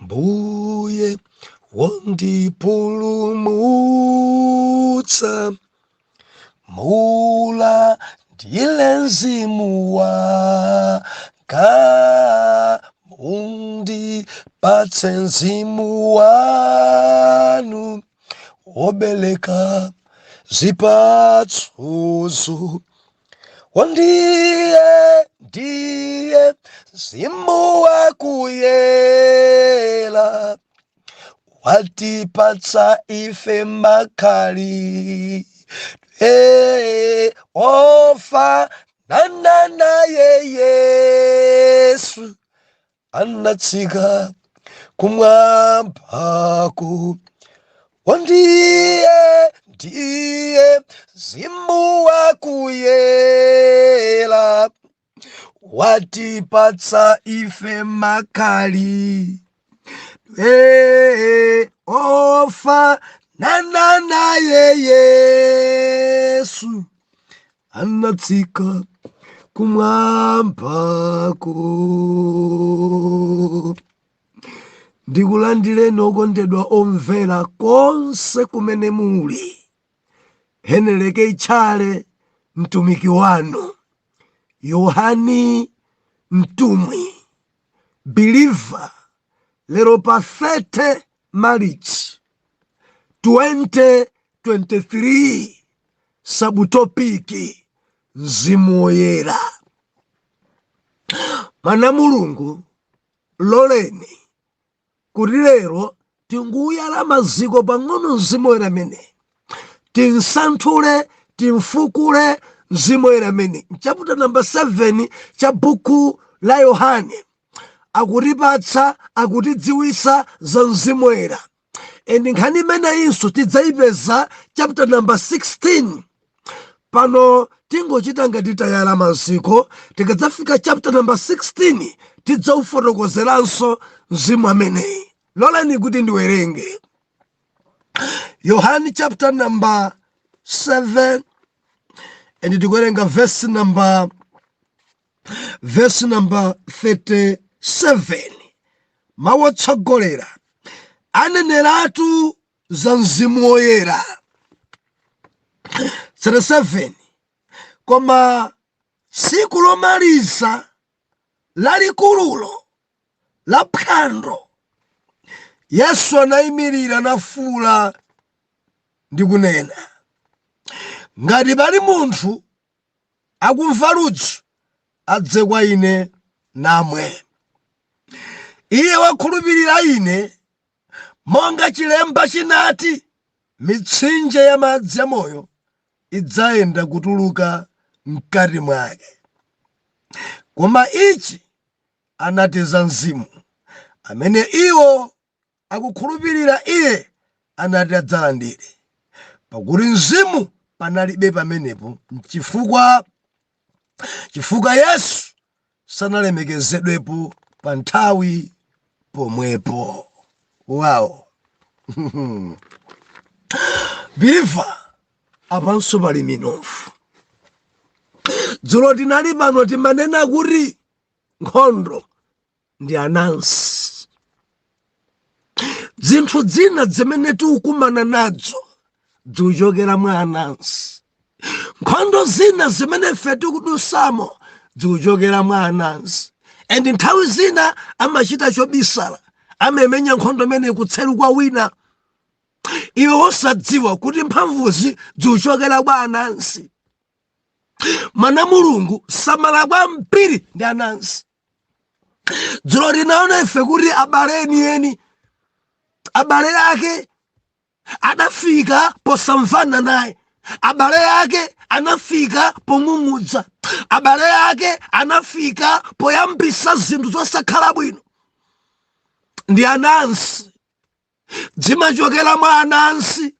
Mbuye wondipulumutsa, mulandile mzimu wanga, mundipatse mzimu wanu wobeleka zipatsozo. Ndiye, ndiye mzimu wakuyela, watipatsa ife makhalidwe ofanana naye Yesu anatsika kumwambako. Ndiye, ndiye mzimu wakuyela, watipatsa ife makhalidwe ofanana naye Yesu anatsika kumwambako. Ndikulandireni okondedwa omvera konse kumene muli. Heneleke Itchale mtumiki wanu, Yohani mtumwi, believer, lero pa 30 March 2023, subtopic Mzimu Woyera. Mwana Mulungu, loleni kuti lero tinguyala maziko pang'ono Mzimu Woyera amene tinsanthule, timfukule Mzimu Woyera amene chapter number 7 cha buku la Yohane akutipatsa, akutidziwitsa za Mzimu Woyera. And nkhani imeneyinso tidzayipeza chapter number 16. Pano tingochita ngati tayala maziko, tikadzafika chapter number 16 tidzaufotokozeranso mzimu ameneyi. Loleni kuti ndiwerenge Yohani chapter number 7 and tikuwerenga verse number 37. Mawu otsogolera aneneratu za Mzimu Woyera. 37: Koma tsiku lomaliza lalikululo la phwando, Yesu anayimirira nafuula ndi kunena, "Ngati pali munthu akumva ludzu, adze kwa ine namwe. Iye wakhulupirira ine, monga chilemba chinati, mitsinje ya madzi amoyo idzayenda kutuluka mkati mwake." Koma ichi anati za Mzimu amene iwo akukhulupirira iye anati adzalandire, pakuti Mzimu panalibe pamenepo, chifukwa Yesu sanalemekezedwepo pa nthawi pomwepo. Wow, believer, apanso pali minofu. Dzulo tinali pano, timanena kuti nkhondo ndi anansi. Zinthu zina zimene tikukumana nazo zikuchokera mwa anansi. Nkhondo zina zimene ife tikudusamo zikuchokera mwa anansi. And nthawi zina amachita chobisala, amemenya nkhondo imene kutseru kwa wina, iwe wosadziwa kuti mphamvuzi zikuchokera kwa anansi. Mwana Mulungu, samala kwambiri ndi anansi. Dzulo tinaona ife kuti abale enieni, abale ake adafika posamvana naye, abale ake anafika pong'ung'udza, abale ake anafika poyambisa zinthu zosakhala bwino. Ndi anansi, zimachokera mwa anansi,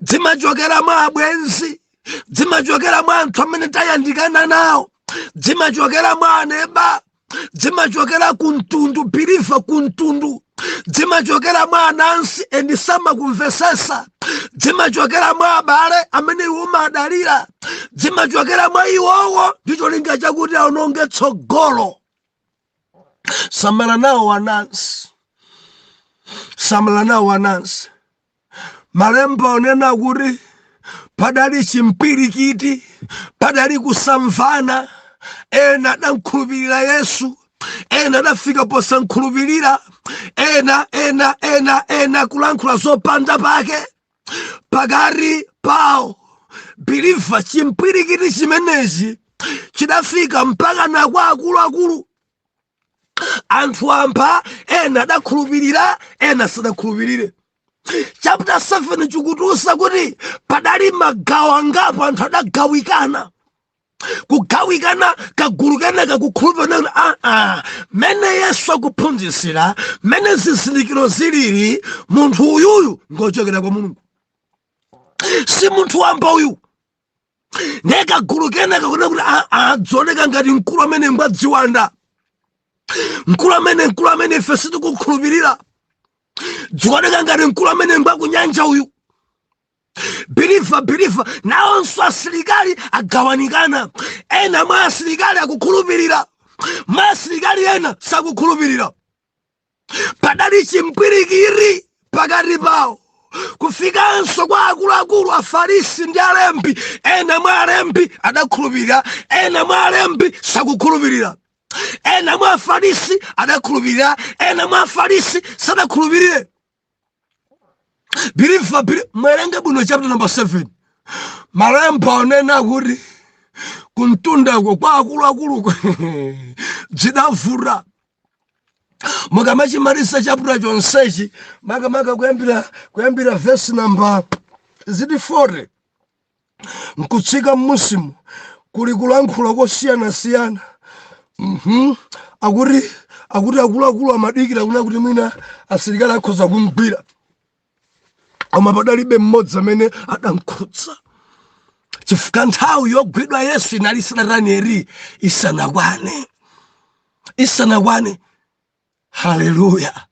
zimachokera mwa abwenzi, zimachokera mwa anthu amene tayandikana nawo, zimachokera mwa aneba, zimachokera ku mtundu, believer, ku mtundu, zimachokera mwa anansi and samakumvesesa, zimachokera mwa abale amene iwo umadalira, zimachokera mwa iwowo ndi cholinga chakuti aononge tsogolo. Samala nawo anansi. Samala nawo anansi. Malemba onena kuti padali chimpwirikiti, padali kusamvana. Ena adamkhulupirira Yesu, ena adafika posamkhulupirira, ena ena ena ena kulankhula zopanda pake pakati pawo. Believer, chimpwirikiti chimenechi chidafika mpaka na kwa akuluakulu, anthu amba. Ena adakhulupirira, ena sadakhulupirire. Chapter 7 chikutiuza kuti padali magawo angapo, anthu adagawikana, kugawikana kagulu kenaka kukhulupirira, aa, mene Yesu akuphunzitsira, mene zizindikiro zilili, munthu uyuyu ngochokera kwa Mulungu, si munthu wamba uyu. Ndiye kagulu kenaka kunena kuti, aa, dzioneka ngati mkulu amene ngwadziwanda, mkulu amene ife sitikukhulupirira, dzioneka ngati mkulu amene ngwakunyanja uyu. Believer, believer, nawonso asilikali agawanikana. Ena mwa asilikali akukhulupirira, mwa asilikali ena sakukhulupirira. Padali chimpwirikiti pakati pawo, kufikanso kwa akuluakulu, Afarisi ndi alembi. Ena mwa alembi adakhulupirira, ena mwa alembi sakukhulupirira. Ena mwa Afarisi adakhulupirira, ena mwa Afarisi sadakhulupirire. Believer, mwerenge bwino chapter number 7. Malemba onena kuti kumtundako kwa akuluakuluko zidavuta. Mukamachimaliza chapter chonsechi, makamaka kuyambira verse number ziti 40 nkutsika mmusimu, kuli kulankhula kosiyanasiyana. Akuti akuluakulu amadikira kuna kuti mwina asilikali akhoza kumgwira, koma padalibe mmodzi amene adamkhudza, chifukwa nthawi yogwidwa Yesu inali isanatani eri? Isanakwane, isanakwane. Haleluya!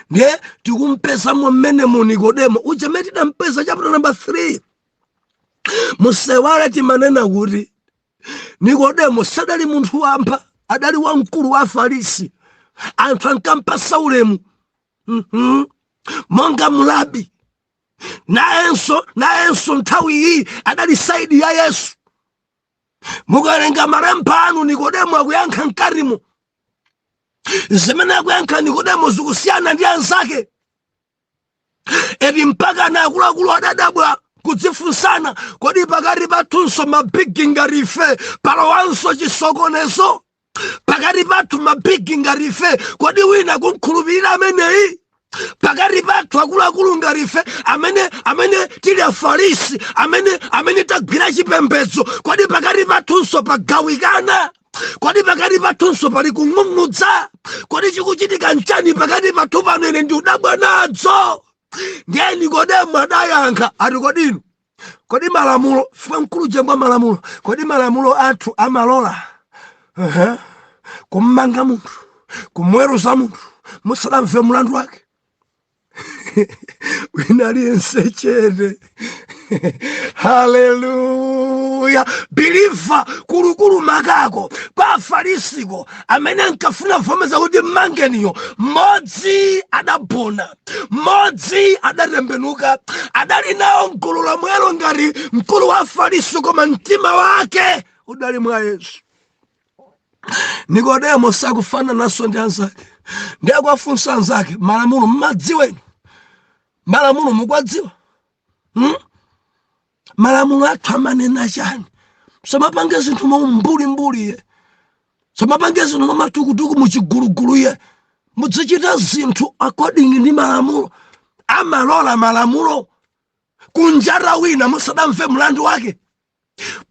Ndiye tikumpezamo mmene mu Nikodemo uja mmene tidampeza chapter number 3. Musewale, timanena kuti Nikodemo sadali munthu wamba, adali wamkulu wa Afarisi. Anthu ankampasa ulemu, Monga mulabi. Nayenso nthawi iyi adali side ya Yesu. Mukawerenga malemba anu, Nikodemo akuyankha mkatimo. Zimene akuyankha Nikodemo zikusiyana ndi anzake eti, mpaka na akuluakulu adadabwa kudzifunsana, kodi pakati pathunso ma big ngati ife palowanso chisokonezo? Pakati pathu ma big ngati ife, kodi wina kumkhulupirira ameneyi? Pakati pathu akuluakulu ngati ife amene tili Afarisi, amene tagwira chipembedzo, kodi pakati pathunso pagawikana? Kodi pakati pathunso pali kung'ung'udza? Kodi chikuchitika nchani pakati pathu pano? Ine ndiudabwa nadzo. Ndiye Nikodemo adayankha ati, kodinu, kodi malamulo, fika mkulu jengwa malamulo, kodi malamulo athu amalola kummanga munthu, kumweruza munthu musadamve mulandu wake? Wina aliyense chete. Haleluya! Believer, kulukulu makako kwa Afarisiko amene ankafuna vomeza kuti mmangeniyo, mmodzi adabona, mmodzi adatembenuka. Adali nawo mgulu lomwelo ngati mkulu wa Afarisi, koma mtima wake udali mwa Yesu. Nikodemo sakufana naso ndi anzake. Ndiye akuwafunsa anzake, malamulo mmadziwa inu? Malamulo mukwadziwa, Malamulo athu amanena chani? Samapange zinthu mwambulimbuli ye, samapange zinthu mwamatukutuku muchigulugulu ye. Mudzichita zinthu according ndi malamulo. Amalola malamulo kunjata wina musadamve mlandu wake?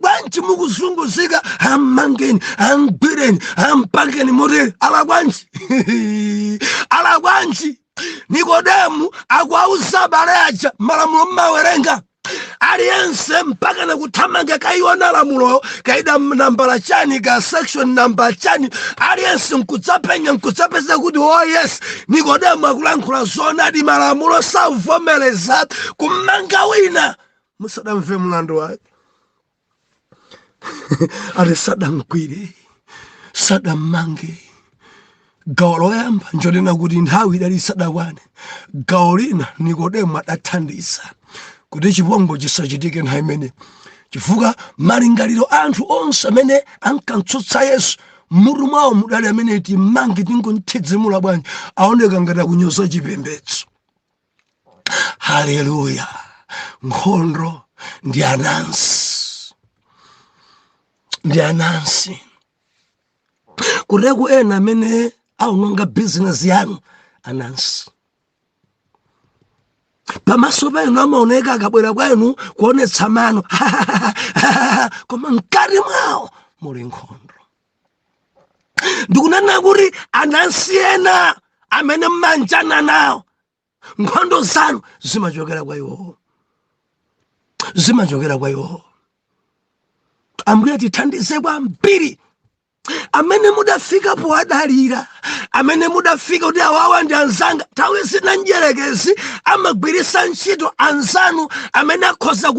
Bwanji mukuzunguzika, ammangeni, amgwireni, ampangeni motere? Alakwanji? Alakwanji? Nikodemu akuauza abale aja, malamulo mmawerenga aliyense mpaka nakuthamanga kaiona lamulo kaida nambala chani, ka section namba chani, aliyense nkudzapenya, nkudzapeza kuti, oh yes, Nikodemu akulankhula zoonadi, malamulo savomereza kummanga wina musadamve mlandu wake. Ati sadamgwire, sadammange. Gawo loyamba njonena kuti nthawi idali isadakwane. Gawo lina, Nikodemo adathandiza kuti chipongwe chisachitike nthawi imene, chifukwa malingaliro a anthu onse amene ankamtsutsa Yesu mmutu mwawo mudali amene timange tingomthidzimula bwanji, aoneka ngati akunyoza chipembedzo. Haleluya! Nkhondo ndi anansi, ndi anansi. Kuteku ena amene aononga bizinesi yanu, anansi pamaso penu amaoneka akabwera kwenu kuonetsa mano, koma mkati mwawo muli nkhondo. Ndikunena kuti anansi ena amene mmanjana nawo, nkhondo zanu zimachokera kwa iwowo, zimachokera kwa iwowo. Ambuye tithandize kwambiri. Amene mudafika powadalira, amene mudafika kuti awawa ndi anzanga, nthawi zina mdyerekezi amagwiritsa ntchito anzanu amene akhoza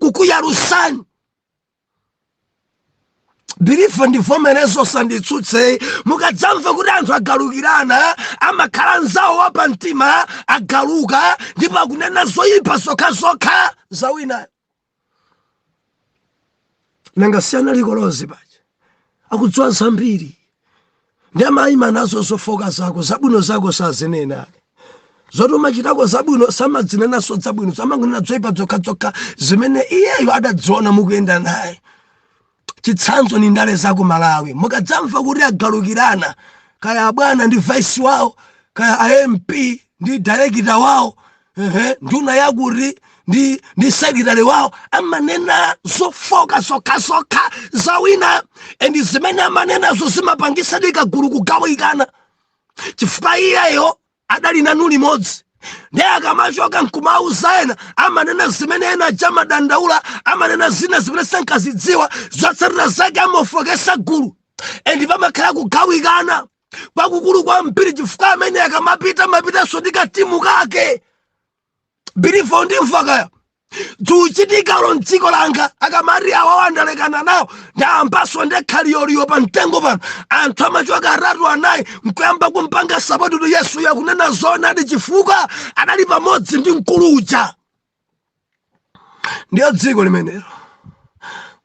kukuyalusani. Believer, ndivomereze, osanditsutse. Mukadzamva kuti anthu agalukirana, amakhala anzawo wapamtima agaluka ndipo akunena zoyipa zokhazokha za winayo. Nanga siyana likolozi paja, akudziwa zambiri ndi amayima nazo zofoka zako, zabwino zako sazinena. Zoti umachitako zabwino samadzinenaso zabwino, samangonena zoyipa zokhazokha zimene iyeyo adadziona mukuyenda naye. Chitsanzo ni ndale zaku Malawi. Mukadzamva kuti agalukirana, kaya abwana ndi vice wawo, kaya a MP ndi director wawo, ehe, nduna yakuti ndi secretary wawo, amanena zofoka zokhazokha za wina, and zimene amanenazo zimapangisa kagulu kugawikana, chifukwa iyeyo adali nanu limodzi. Ndiye akamachoka nkumauza ena, amanena zimene ena aja madandaula, amanena zina zimene sankazidziwa. Zotsatira zake amafokesa gulu and pamakhala kugawikana kwakukulu kwambiri, chifukwa amene akamapita mapitanso ndi katimu kake. Believer, ndimva kaya dziuchitikalo mdziko langa. Akamati awa wandalekana nawo, ndayambaso ndekhaliyoliyo pa mtengo pano, anthu amachoka atatu anayi nkuyamba kumpanga support kuti Yesu yakunena zoonadi, chifukwa adali pamodzi ndi mkulu uja. Ndiyo dziko limenelo.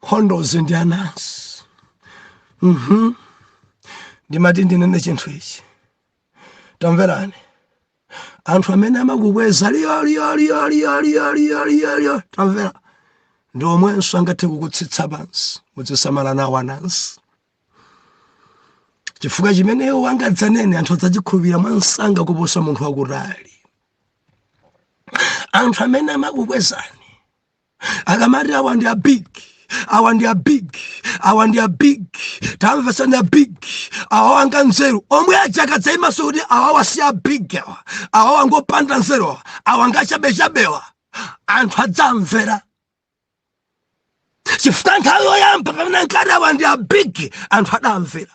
Nkhondozi ndi anansi. Ndimati ndinene chinthu ichi, tamverani. Anthu amene amakukweza liyo liyo liyo liyo liyo liyo liyo liyo, tamvera, ndi omwenso angathe kukutsitsa pansi. Muzisamala nawo anansi, chifukwa chimeneyo wangadzanene anthu adzachikhulupirira mwansanga kuposa munthu wakutali. Anthu amene amakukwezani akamati awa ndi a big, awa ndi a big, awa ndi a big, tamvesa, ndi a big awa, wanga nzeru, omwe aja akadzayimanso kuti awawa si a big, awa awawa ngopanda nzeru, awa awa ngachabechabewa, anthu adzamvera, chifukwa nthawi yoyamba pamene ankati awa ndi a big, anthu adamvera.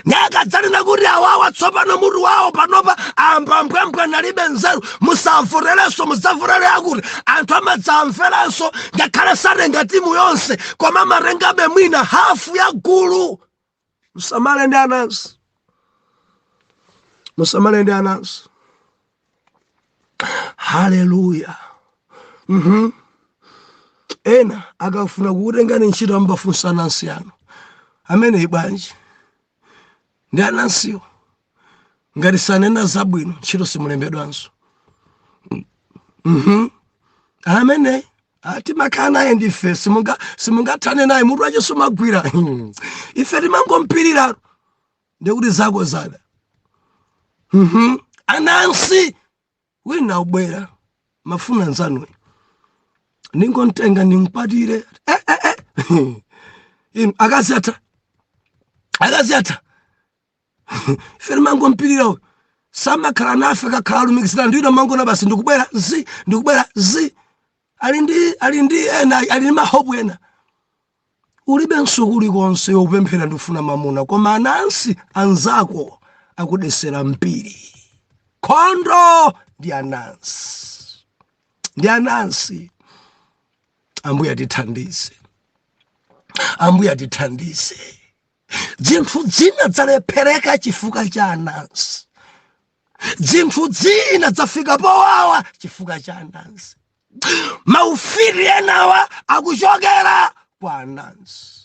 Nakadzanena kuti awawa tsopano mutu wawo panopa ambambwambwa, nalibe nzeru, musavoterenso, mudzavotere akuti, anthu amadzamveranso, ngakhale satenga timu yonse, koma amatengabe mwina hafu ya gulu. Musamale ndi anansi, musamale ndi anansi. Haleluya. Ena akafuna kukutengani ntchito ambafunsa anansi anu amene bwanji ndi anansiwo. Ngati sanena zabwino, ntchito simulembedwanso. Amene timakhala naye ndife, simungathane naye, mutu wache sumagwira, ife timangompirira, ndikuti zako zada. Anansi wina ubwera, mafuna nzanuyi ningontenga ninkwatire. Eh, eh, eh. Inu akazi atha, akazi atha, ife timangompirira uyu, samakhala nafe, kakhala alumikizira ndino mangona basi, ndikubwera zi, ndikubwera zi, ali ndi ena, ali ndi mahopu ena, ulibenso kulikonse yopemphera, ndikufuna mamuna, koma anansi anzako akudesera mbiri. Khondo ndi anansi, ndi anansi. Ambuye atithandize, Ambuye atithandize. Zinthu zina zalephereka chifukwa cha anansi. Zinthu zina zafika powawa chifukwa cha anansi. Maufiti enawa akuchokera kwa anansi.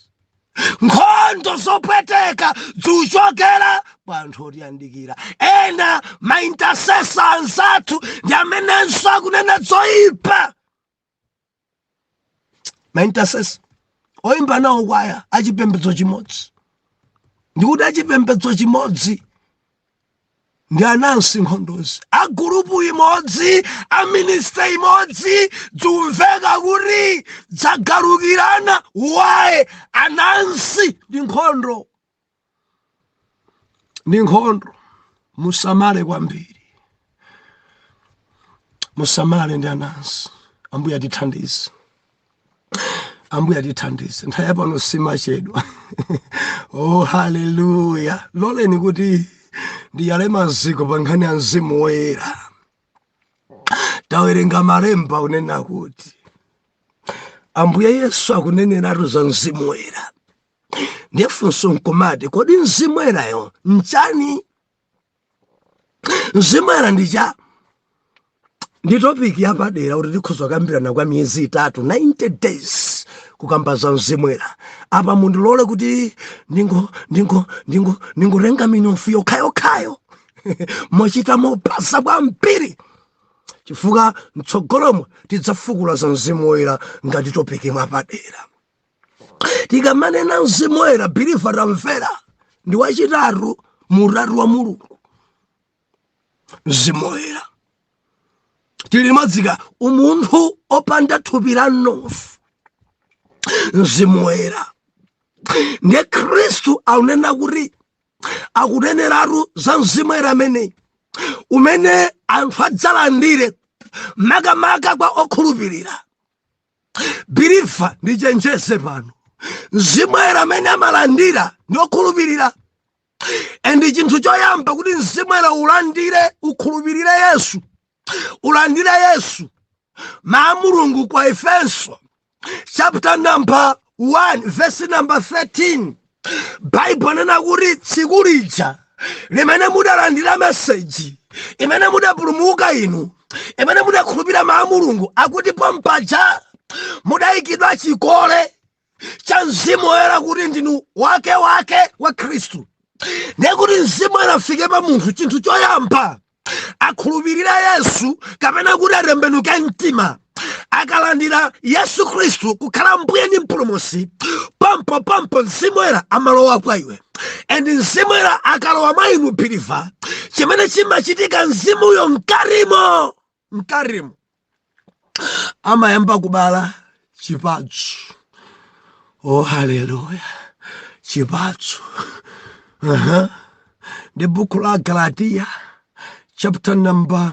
Nkhondo zopweteka zikuchokera kwa anthu otiyandikira. Ena maintercessor anzathu ndi amenenso akunena zoyipa. Maintercessor oyimba nawo kwaya achipembedzo chimodzi, ndikuti achipembedzo chimodzi ndi anansi. Nkhondozi a group imodzi, a ministry imodzi, zikumveka kuti dzagalukirana. Waye anansi ndi nkhondo, ndi nkhondo. Musamale kwambiri, musamale ndi anansi. Ambuye atithandize, Ambuye atithandize. Nthawi yapano simachedwa. Oh, haleluya! Loleni kuti ndiyale maziko pa nkhani ya Mzimu Woyera. Tawerenga malemba unena kuti Ambuye Yesu akuneneratu za Mzimu Woyera. Ndiye funso nkumati, kodi Mzimu Woyerayo nchani? Mzimu Woyera ndi cha? Ndi topic yapadera kuti tikhoza kukambirana kwa miyezi 3, 90 days, kukamba za Mzimu Woyera. Apa mundilole kuti ndingotenga minofu yokhayokhayo mochita mopasa kwambiri, chifukwa mtsogolomo tidzafukula za Mzimu Woyera ngati topic mwapadera. Tikamanena Mzimu Woyera, believer, tamvera, ndi wachitatu mu utatu wa Mulungu. Mzimu Woyera tili limodzi, umunthu opanda thupi la mnofu, Mzimu Woyera. Ndiye Khristu akunena kuti, akuneneratu za Mzimu Woyera ameneyi umene anthu adzalandire, makamaka kwa okhulupirira. Believer, ndichenjeze pano, Mzimu Woyera amene amalandira ndi okhulupirira. And chinthu choyamba kuti Mzimu Woyera ulandire, ukhulupirire Yesu, ulandire Yesu. Maa Mulungu kwa Efeso chapter number 1 verse number 13, Baibulo anena kuti tsiku lija limene mudalandira message, imene mudapulumuka inu, imene mudakhulupirira maa Mulungu, akuti pompaja mudayikidwa chikole cha Mzimu Woyera kuti ndinu wake wake wa Khristu. Ndiye kuti Mzimu Woyera afike pa munthu, chinthu choyamba akhulupirira Yesu, kapena kuti atembenuke mtima. Akalandira Yesu Khristu kukhala Mbuye ndi Mpulumutsi, pompo pompo Mzimu Woyera amalowa kwa iwe. And Mzimu Woyera akalowa mwa inu, believer, chimene chimachitika, Mzimuyo mkarimo mkarimo amayamba kubala chipatso. Oh, haleluya! Chipatso. Ndi buku la Galatiya chapter number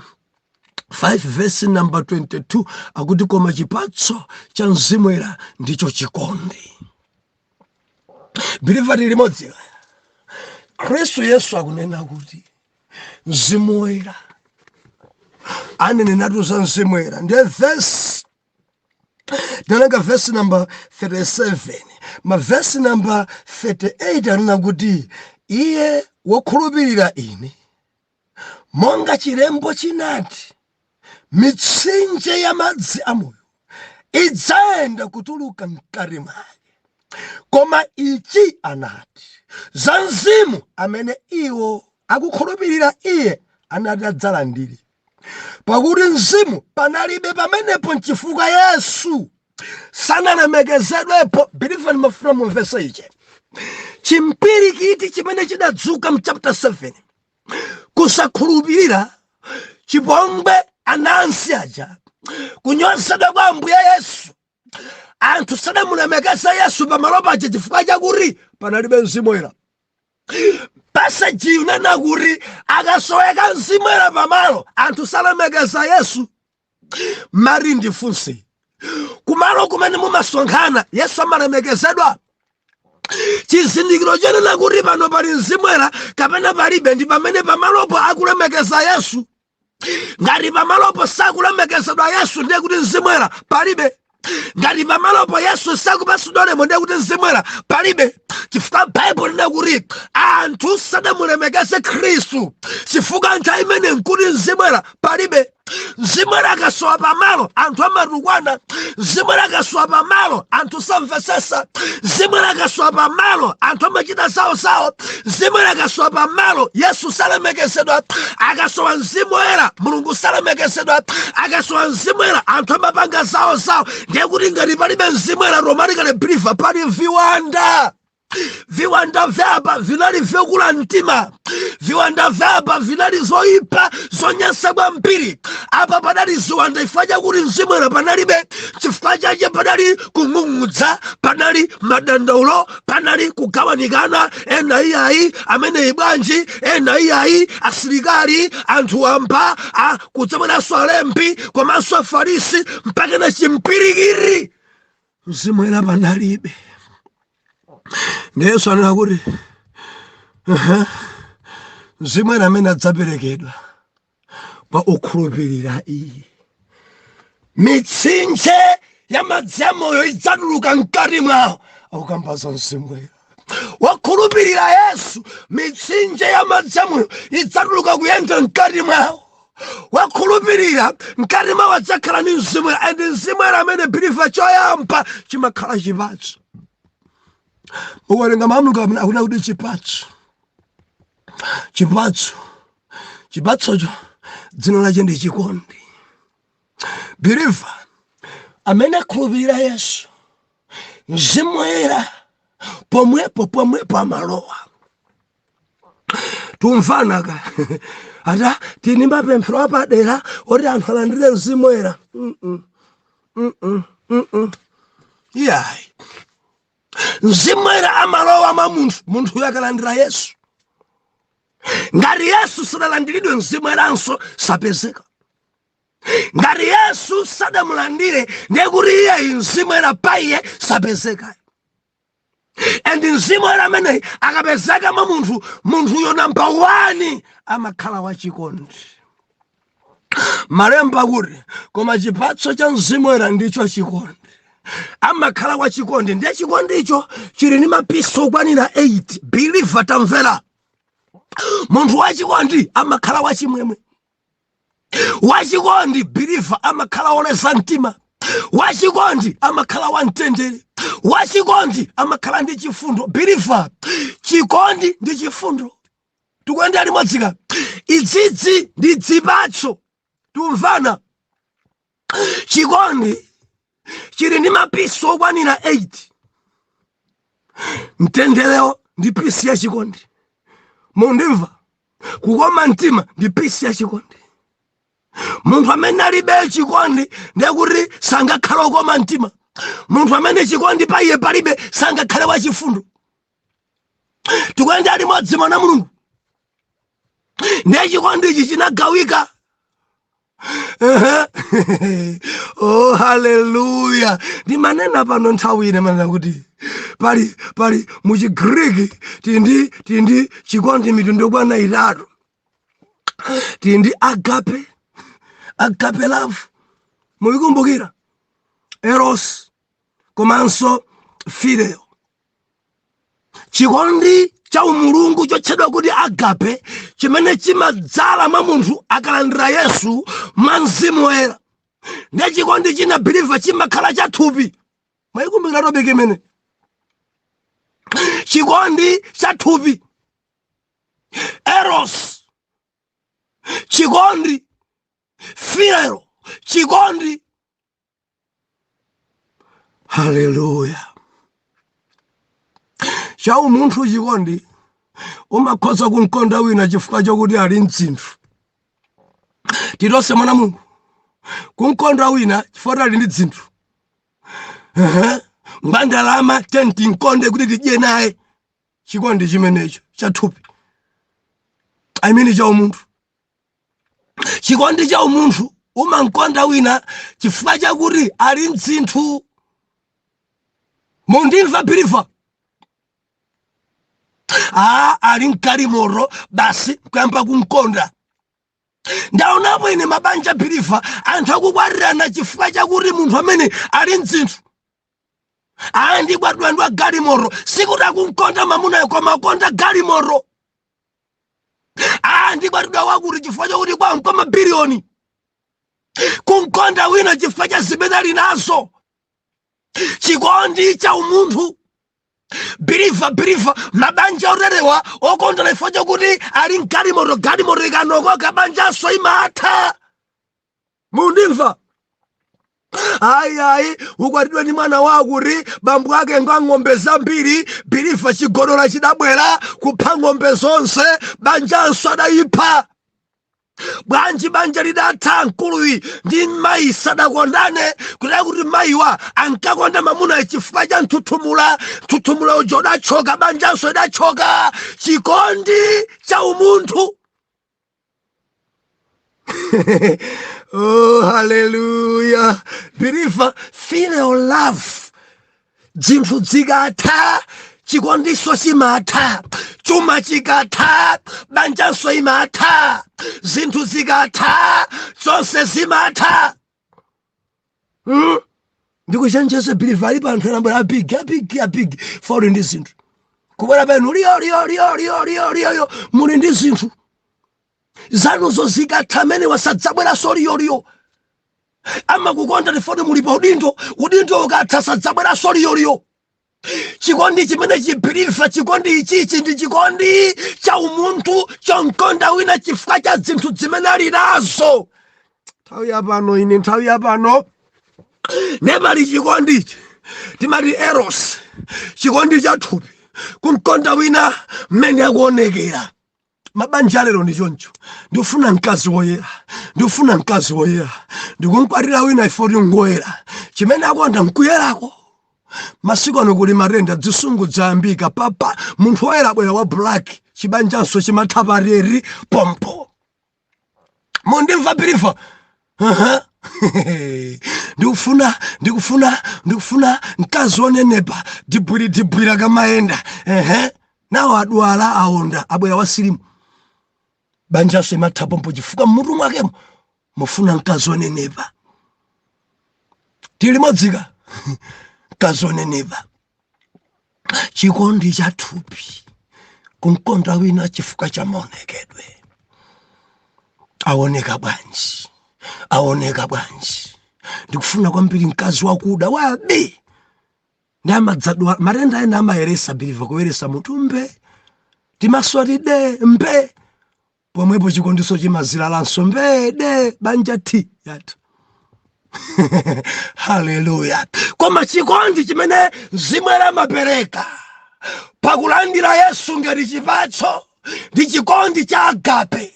5 verse number 22, akuti koma chipatso cha Mzimu Woyera ndicho chikondi. Believer, limodzi. Khristu Yesu akunena kuti Mzimu Woyera, anenenatu za Mzimu Woyera. Ndiye verse talenga verse number 37, ma verse number 38 anena kuti iye wokhulupirira ine, monga chilembo chinati, mitsinje ya madzi amoyo idzayenda kutuluka mkati mwake. Koma ichi anati za Mzimu amene iwo akukhulupirira iye anati adzalandire, pakuti Mzimu panalibe pamenepo, nchifukwa Yesu sanalemekezedwepo. Believer, mafuna mumvese iche chimpirikiti chimene chidadzuka mchapter 7, kusakhulupirira, chipongwe, anansi aja, kunyozedwa kwa Ambuye Yesu. Anthu sadamulemekeza Yesu pamalo paja chifukwa chakuti panalibe Mzimu Woyera. Passage inena kuti akasoweka Mzimu Woyera pamalo, anthu salemekeza Yesu. Mari ndifunse, kumalo kumene mumasonkhana Yesu amalemekezedwa? Chizindikiro chonena kuti pano pali Mzimu Woyera kapena palibe ndi pamene pamalopo akulemekeza Yesu. Ngati pamalopo sakulemekezedwa Yesu, ndiye kuti Mzimu Woyera palibe. Ngati pamalopo Yesu sakupatsidwa ulemu, ndiye kuti Mzimu Woyera palibe, chifukwa Baibulo linena kuti anthu sadamulemekeze Khristu chifukwa nthawi imene nkuti Mzimu Woyera palibe. Mzimu Woyera akasowa pamalo, anthu amatukwana. Mzimu Woyera akasowa pamalo, anthu samvesesa. Mzimu Woyera akasowa pamalo, anthu amachita zawo zawo. Mzimu Woyera akasowa pamalo, Yesu salemekezedwa. Akasowa Mzimu Woyera, Mulungu salemekezedwa. Akasowa Mzimu Woyera, anthu amapanga zawo zawo. Ndiye kuti ngati palibe Mzimu Woyera, automatically, believer, pali viwanda. Viwanda vyapa vinali vyokula mtima, viwanda vyapa vinali zoyipa, zonyansa kwambiri. Apa padali ziwanda chifukwa chakuti Mzimu Woyera panalibe. Chifukwa chache padali kung'ung'udza, panali madandaulo, panali kugawanikana, ena iyayi, ameneyi bwanji, ena iyayi, asilikali, anthu wamba, kudzabweranso alembi komanso Afarisi, mpaka na chimpirikiri. Mzimu Woyera panalibe. Ndiye Yesu anena kuti Mzimu Woyera amene adzaperekedwa kwa okhulupirira iye, mitsinje ya madzi amoyo idzatuluka mkati mwawo. Akukamba za Mzimu Woyera. Wakhulupirira Yesu, mitsinje ya madzi amoyo idzatuluka kuyenda mkati mwawo. Wakhulupirira, mkati mwawo adzakhala ndi Mzimu Woyera. And Mzimu Woyera amene, believer, choyamba chimakhala chipatso. Mukuwerenga mawu amene akunena kuti chipatso, chipatso, chipatsocho dzina lache ndi chikondi. Believer, amene akhulupirira Yesu, Mzimu Woyera pomwepo pomwepo amalowa. Tumvana ka ata tini mapemphero apadera oti anthu alandire Mzimu Woyera? Iyayi, Mzimu Woyera amalowa mwa munthu, munthuyo akalandira Yesu. Ngati Yesu sadalandiridwe, Mzimu Woyeranso sapezeka. Ngati Yesu sadamulandire, ndiye kuti iyeyi Mzimu Woyera pa iye sapezeka. And Mzimu Woyera ameneyi akapezeka mwa munthu, munthuyo number 1 amakhala wachikondi. Malemba kuti koma chipatso cha Mzimu Woyera ndicho chikondi. Amakhala wachikondi. Ndiye chikondicho chili ndi mapiso okwanira 8. Believer, tamvera, munthu wachikondi amakhala wachimwemwe. Wachikondi, believer, amakhala woleza mtima. Wachikondi amakhala wamtendere. Wachikondi amakhala ndi chifundo. Believer, chikondi ndi chifundo tikuyenda limodzika. Idzidzi ndi dzipatso. Tumvana? Chikondi chili ndi mapiso okwanira 8. Mtenderewo ndi piece ya chikondi. Mundimva? Kukoma mtima ndi piece ya chikondi. Munthu amene alibe chikondi, ndiye kuti sangakhale okoma mtima. Munthu amene chikondi pa iye palibe, sangakhale wachifundo. Tikuyenda limodzi, mwana Mulungu? Ndiye chikondi ichi chinagawika. Oh, haleluya! Ndimanena pano nthawi ine, manena kuti pali muchigriki tili ndi chikondi mitundu yokwana itatu. Tili ndi agape, agape love, muyikumbukira, eros komanso phileo. Chikondi cha umulungu chotchedwa kuti agape, chimene chimadzala mwa munthu akalandira Yesu mwa Mzimu Woyera. Ndiye chikondi china, believer, chimakhala chathupi. Mwayikumbukira topic imene? Chikondi cha thupi, eros chikondi, phileo chikondi. Haleluya! Cha umunthu chikondi, umakhoza kumkonda wina chifukwa chokuti ali mdzinthu. Titonse, mwana Mulungu, kumkonda wina chifukwa kuti ali ndi dzinthu. Ngwandalama, tenti nkonde kuti tidye naye. Chikondi chimenecho cha thupi, I mean cha umunthu. Chikondi cha umunthu, umankonda wina chifukwa chakuti ali mdzinthu. Mundimva, believer? Ali mkalimoto, basi kuyamba kunkonda. Ndaonapo ine mabanja, believer, anthu akukwatirana chifukwa chakuti munthu amene ali mdzinthu andikwatidwa ndi galimoto. Sikuti akunkonda mamunayo, koma akonda galimoto. Andikwatidwa wakuti chifukwa chakuti kwa kwa mabiliyoni. Kunkonda wina chifukwa cha zimene ali nazo, chikondi cha umunthu. Believer, believer, mabanja oterewa okondana chifukwa chakuti ali mgalimoto, galimoto ikanokoka, banjanso imatha. Mundimva? Ayi, ayi, ukwatidwe ndi mwana wakuti bambo ake ngwa ng'ombe zambiri. Believer, chigodola chidabwera kupha ng'ombe zonse, banjanso adayipha. Bwanji banja lidatha? Mkuluyi ndi mayi sadakondane, kutaya kuti mayiwa ankakonda mamuna chifukwa cha mthuthumula. Mthuthumula uja udachoka, banjanso idachoka. Chikondi cha umunthu. Oh, haleluya! Believer, filial love, zinthu zikatha, chikondiso chimatha. Chuma chikatha, banjanso imatha. Zinthu zikatha, zonse zimatha. Ndikuchenjeze, believer, alipo anthu ena abwera abig, abig, abig, fauli ndi zinthu, kubwera penu liyo liyo liyo liyo liyo liyo, muli ndi zinthu zanuzo, zikatha amene wasadzabweranso liyo liyo. Amakukonda tifoti muli pa udindo, udindo ukatha sadzabweranso liyo liyo. Chikondi chimene chi, believer, chikondi ichichi ndi chikondi cha umunthu chonkonda wina chifukwa cha zinthu zimene ali nazo. Nthawi yapano ine, nthawi yapano nepali chikondi timati eros, chikondi cha thupi, kumkonda wina mmene akuonekera. Mabanja alero ndi choncho: ndikufuna mkazi woyera, ndikufuna mkazi woyera, ndikumkwatira wina ifoti ngoyera. Chimene akonda nkuyerako. Masiku ano kuli matenda, zisungu zayambika papa. Munthu woyera abwera wa black, chibanjanso chimatha pareri pompo. Mundimva, believer? Ndikufuna, ndikufuna, ndikufuna mkazi wonenepa, dibwiri dibwiri akamayenda. Ehe, nawo adwala, aonda, abwera wa slim, banjanso imatha pompo, chifukwa mmutu mwakemo mufuna mkazi wonenepa. Tili modzika? Mkazi wonenepa. Chikondi cha thupi, kumkonda wina chifukwa cha maonekedwe. Aoneka bwanji? Aoneka bwanji? Ndikufuna kwambiri mkazi wakuda wabi. Ndi amadzadwa matenda ena amayeresa, believer, kuyeresa munthu mbe, timaswati de mbe pomwepo, chikondiso chimazilalanso mbe de, banja thi yathu. Haleluya! Koma chikondi chimene Mzimu amapereka pakulandira Yesu ngati chipatso ndi chikondi cha agape,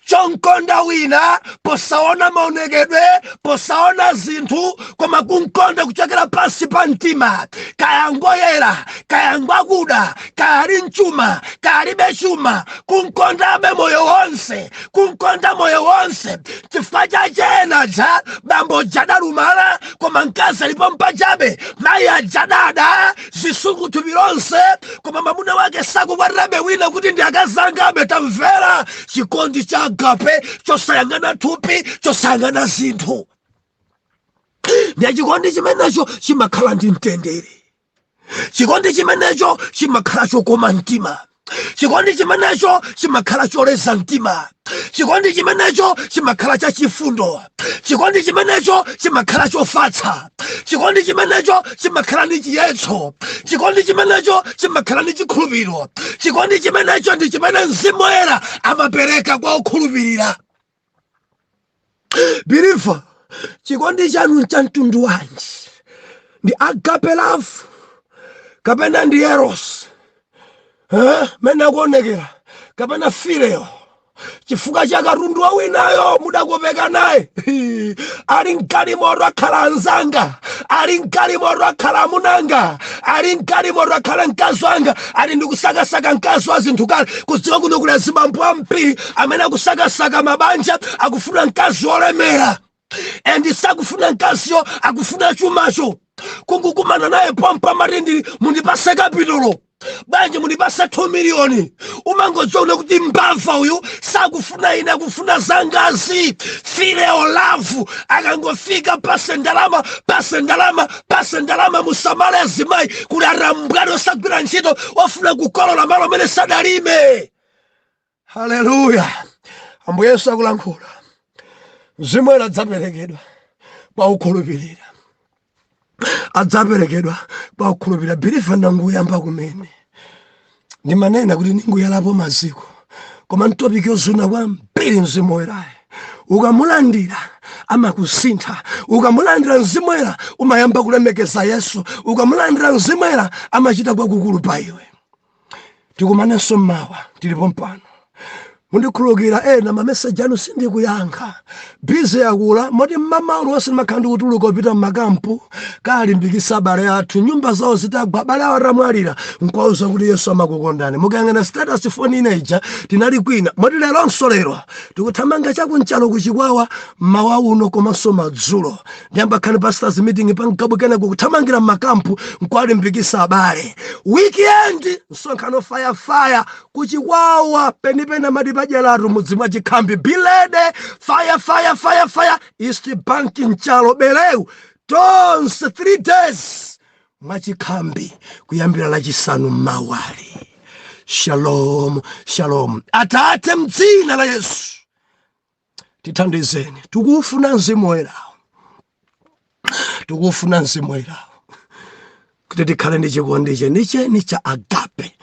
chonkonda wina posaona maonekedwe, posaona zinthu, koma kunkonda kuchokera pansi pa mtima. Kaya ngoyera, kaya ngwakuda, kaya ali mchuma, kaya alibe chuma, kunkondabe moyo wonse, kunkonda moyo wonse. Chifukwa chachena ja bambo jadalumala, koma mkazi alipo mpachabe. Mayi ajadada zisungu thupi lonse, koma mwamuna wake sakukwatirabe wina kuti ndi akazangabe. Tamvera, chikondi cha agape chosayang'ana thupi, chosayang'ana zinthu, ndiye chikondi chimenecho chimakhala ndi mtendere. Chikondi chimenecho chimakhala chokoma mtima. Chikondi chimenecho chimakhala choleza mtima. Chikondi chimenecho chimakhala chachifundo. Chikondi chimenecho chimakhala chofatsa. Chikondi chimenecho chimakhala ndi chiyetso. Chikondi chimenecho chimakhala ndi chikhulupiriro. Chikondi chimenecho ndi chimene Mzimu Woyera amapereka kwa okhulupirira. Believer, chikondi chanu ncha mtundu wanji? Ndi agape love kapena ndi eros? Eh? Mene akuonekera, kapena phileo, chifukwa cha katundu wa winayo mudakopeka naye? Ali mgalimoto akhala anzanga, ali mgalimoto akhala amunanga, ali mgalimoto akhala mkazi wanga. Ali ndikusakasaka mkazi wa zinthu kale. Kudziwa kuno kuli azibambo ambiri amene akusakasaka mabanja, akufuna mkazi wolemera, and sakufuna mkaziyo, akufuna chumacho. Kungukumana naye pompa, mati ndi mundipase kapitolo. Bwanji mundipasa 2 miliyoni? Umangodziona kuti mbava uyu sakufuna ine, akufuna zangazi. Filial love, akangofika, pase ndalama, pase ndalama, pase ndalama. Musamale azimayi, kuli arambwani osagwira ntchito ofuna kukolola malo amene sadalime. Haleluya! Ambuye Yesu akulankhula, Mzimu Woyera adzaperekedwa kwa okhulupirira, adzaperekedwa kwa okhulupirira. Believer, ndanguyamba kumene. Ndimanena kuti ninguyalapo maziko, koma n'topic yozuna kwambiri. Mzimu Woyerayo ukamulandira amakusintha. Ukamulandira Mzimu Woyera umayamba kulemekeza Yesu. Ukamulandira Mzimu Woyera amachita kwakukulu pa iwe. Tikumanenso mmawa, tilipo mpano. Mundikhululukira ena mameseji anu sindikuyankha, busy yakula moti mmamawa wonse ndimakhala ndikutuluka kupita mmakampu kalimbikisa abale athu nyumba zawo zitagwa, abale awo atamwalira, nkwauza kuti Yesu amakukondani. Mukayang'ana status foni ine ija, tinali kwina. Moti leronso, lero tikuthamanga chakunchalo kuchikwawa mmawa uno komanso madzulo. Ndiyamba khani pastors meeting pa Mgabu, kenako kuthamangira mmakampu nkwalimbikisa abale. Weekend msonkhano fire fire kuchikwawa penipeni, amati padyeratu mudzi mwa Chikhambi. Bilede fire fire fire fire, East Bank, Nchalo, Bereu, tonse 3 days mwachikhambi kuyambira Lachisanu mmawali. Shalom, shalom. Atate, mdzina la Yesu, tithandizeni. Tikufuna Mzimu Woyerawo, tikufuna Mzimu Woyerawo kuti tikhale ndi chikondi chenicheni cha agape.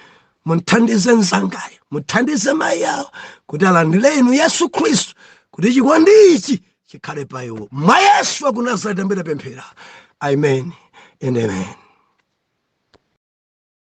Muthandize mzangayo, muthandize mayi awo kuti alandire inu Yesu Khristu, kuti chikondi ichi chikhale pa iwo. Mwa Yesu wa ku Nazareti ndapemphera, amen and amen.